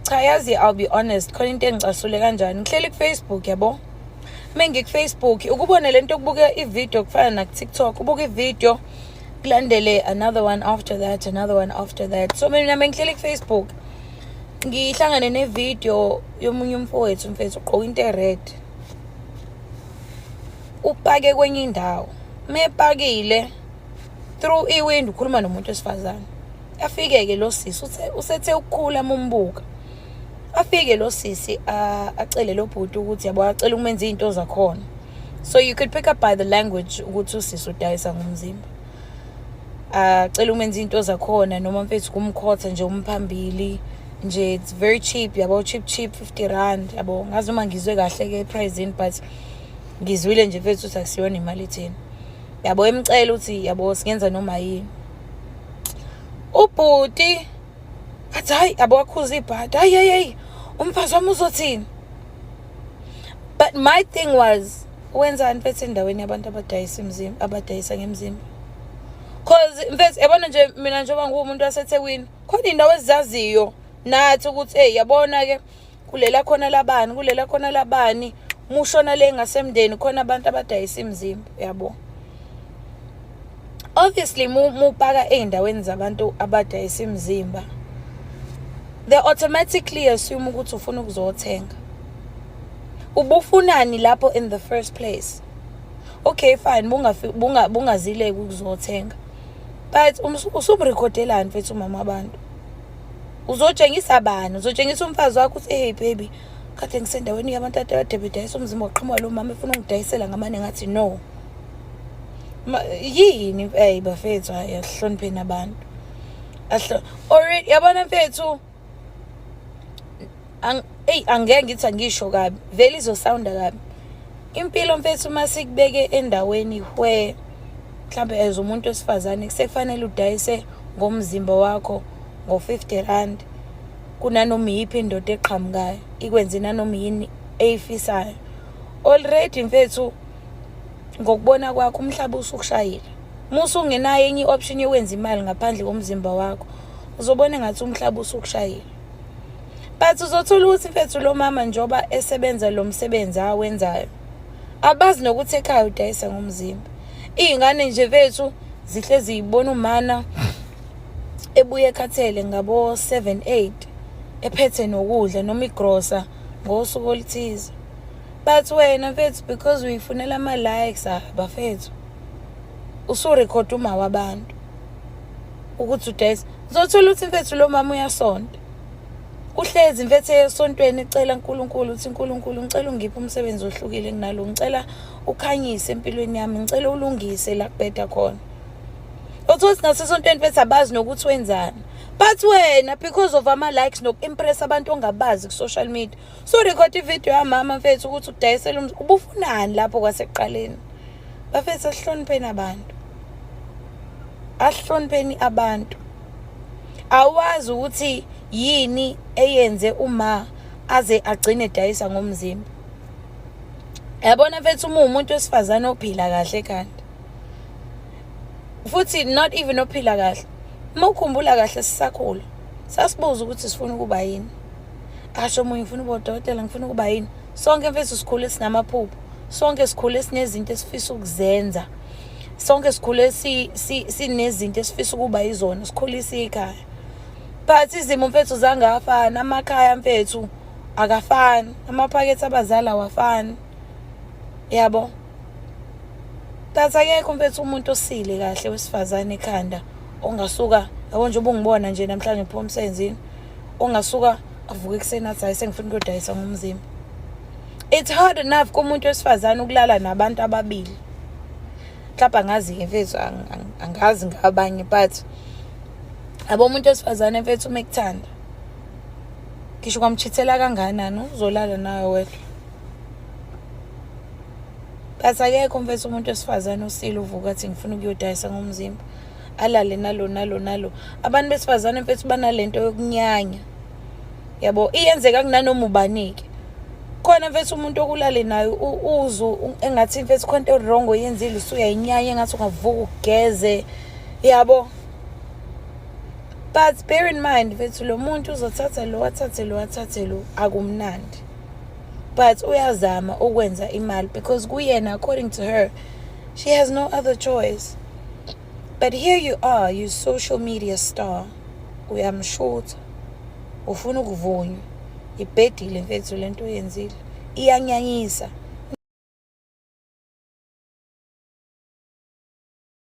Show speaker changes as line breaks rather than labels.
Cha, yazi, I'll be honest, khona into engicasule kanjani. Ngihleli ku-Facebook, yabo. Uma ngiku-Facebook, ukubone lento yokubuka i-video kufana naku-TikTok, ubuka i-video kulandele another one after that, another one after that. So mina mengihleli ku-Facebook, ngihlangane ne-video yomunye umfowethu, mfethu, ugqoka into e-red. Upake kwenye indawo. Mepakile, through i-window ukhuluma nomuntu wesifazane. Afike-ke lo sisi, usethe ukukhula mumbuka. Afike lo sisi acele lo bhuti ukuthi, yabo, acela ukumenza izinto zakhona. So you could pick up by the language ukuthi usisi udayisa ngomzimba. Acela ukumenza izinto zakhona noma, mfethu, kumkhotha nje umphambili nje, it's very cheap, yabo, cheap cheap, R50, yabo. Ngazi noma ngizwe kahle ke price, but ngizwile nje, mfethu, ukuthi akusiyona imali etheni, yabo. Emcela ukuthi, yabo, singenza noma yini. Ubhuti athi hayi, yabo, akhuza ibhadi, hayi hayi hayi, umfazi wami uzothini? But my thing was, wenzani, mfethu, endaweni yabantu abadayisa imizimba, abadayisa ngemizimba? 'Cause, mfethu, yabona nje, mina njengoba nguwumuntu waseThekwini, khona iy'ndawo ezizaziyo nathi ukuthi, hey, yabona-ke, kulela khona labani, kulela khona labani, mushona le ngasemndeni khona abantu abadayisa imizimba, yabo. Obviously mupaka ey'ndaweni zabantu abadayisa imizimba, they automatically assume ukuthi ufuna ukuzothenga. Ubufunani lapho in the first place? Okay, fine, bungazileki ukuzothenga, but usumrekhodelani, mfethu, umama wabantu? Uzotshengisa bani? Uzotshengisa umfazi wakho ukuthi, "Hey baby, kade ngisendaweni yabantu ade bedayisa umzimba, waqhamuka lo mama efuna ungidayisela, ngamane ngathi no." Yini? Hey bafethu, hayi, asihlonipheni abantu. Already, yabona, mfethu, eyi, angeke ngithi angisho kabi, vele izosounda kabi. Impilo, mfethu, uma sikubeke endaweni where mhlambe as umuntu wesifazane sekufanele udayise ngomzimba wakho ngo-R50 kunanoma iyiphi indoda eqhamukayo ikwenze nanoma yini eyifisayo, already, mfethu, ngokubona kwakho umhlaba usukushayile. Uma usungenayo enye i-option yokwenza imali ngaphandle komzimba wakho, uzobona engathi umhlaba usukushayile. But uzothola ukuthi, mfethu, lo mama njengoba esebenza lo msebenzi awenzayo, abazi nokuthi ekhaya udayisa ngomzimba. Iy'ngane nje, mfethu, zihlezi zibona umana ebuye ekhathele ngabo 7 8, ephethe nokudla noma igrosa ngosuku oluthize. But wena, mfethu, because uyifunela ama-likes, ah bafethu, usurekhoda uma wabantu ukuthi udayisa. Uzothola ukuthi, mfethu, lo mama uyasonta, uhlezi, mfethu, esontweni ecela uNkulunkulu ukuthi, "UNkulunkulu, ngicela ungiphe umsebenzi ohlukile kunalo, ngicela ukhanyise empilweni yami, ngicela ulungise la kubheda khona." Uthola ukuthi nasesontweni, mfethu, abazi nokuthi wenzani. But wena, because of ama-likes noku-impress abantu ongabazi ku-social media, so record ividiyo yamama, mfethu, ukuthi udayisela. Ubufunani lapho kwasekuqaleni? Bafethu, asihlonipheni abantu, asihlonipheni abantu. Awazi ukuthi yini eyenze uma aze agcine edayisa ngomzimba. Yabona, mfethu, uma uwumuntu wesifazane ophila kahle ekhanda, futhi not even ophila kahle, uma ukhumbula kahle sisakhula, sasibuza ukuthi sifuna ukuba yini. Asho omunye, "Ngifuna ukuba udokotela, ngifuna ukuba yini." Sonke, mfethu, sikhule sinamaphupho, sonke sikhule sinezinto esifisa ukuzenza, sonke sikhule sinezinto esifisa ukuba yizona, sikhulisa ikhaya. But izimo, mfethu, zangafani. Amakhaya, mfethu, akafani, amaphakethe abazali awafani, yabo. But akekho, mfethu, umuntu osile kahle wesifazane ekhanda ongasuka, yabo, nje ubungibona nje namhlanje ngiphuma emsebenzini, ongasuka avuke ekuseni athi, "Hayi, sengifuna ukuyodayisa ngomzimba." It's hard enough kumuntu wesifazane ukulala nabantu ababili. Mhlawumbe angazi-ke, mfethu, angazi ngabanye, but yabo, umuntu wesifazane, mfethu, uma ekuthanda, ngisho ungamchithela kangakanani, uzolala nawe wedwa. But akekho, mfethu, umuntu wesifazane osile uvuka athi, "Ngifuna ukuyodayisa ngomzimba," alale nalo nalo nalo. Abantu besifazane, mfethu, banalento yokunyanya, yabo. Iyenzeka kunanoma ubani-ke. Khona, mfethu, umuntu okulale naye, uzwe engathi, mfethu, khona into wrong oyenzile, usuyayinyanya, engathi ungavuka ugeze, yabo. But bear in mind, mfethu, lo muntu uzothatha lo, athathe lo, athathe lo, akumnandi. But uyazama ukwenza imali because kuyena, according to her, she has no other choice. But here you are, you social media star, uyamshutha, ufuna ukuvunywa. Ibhedile, mfethu, lento oyenzile, iyanyanyisa.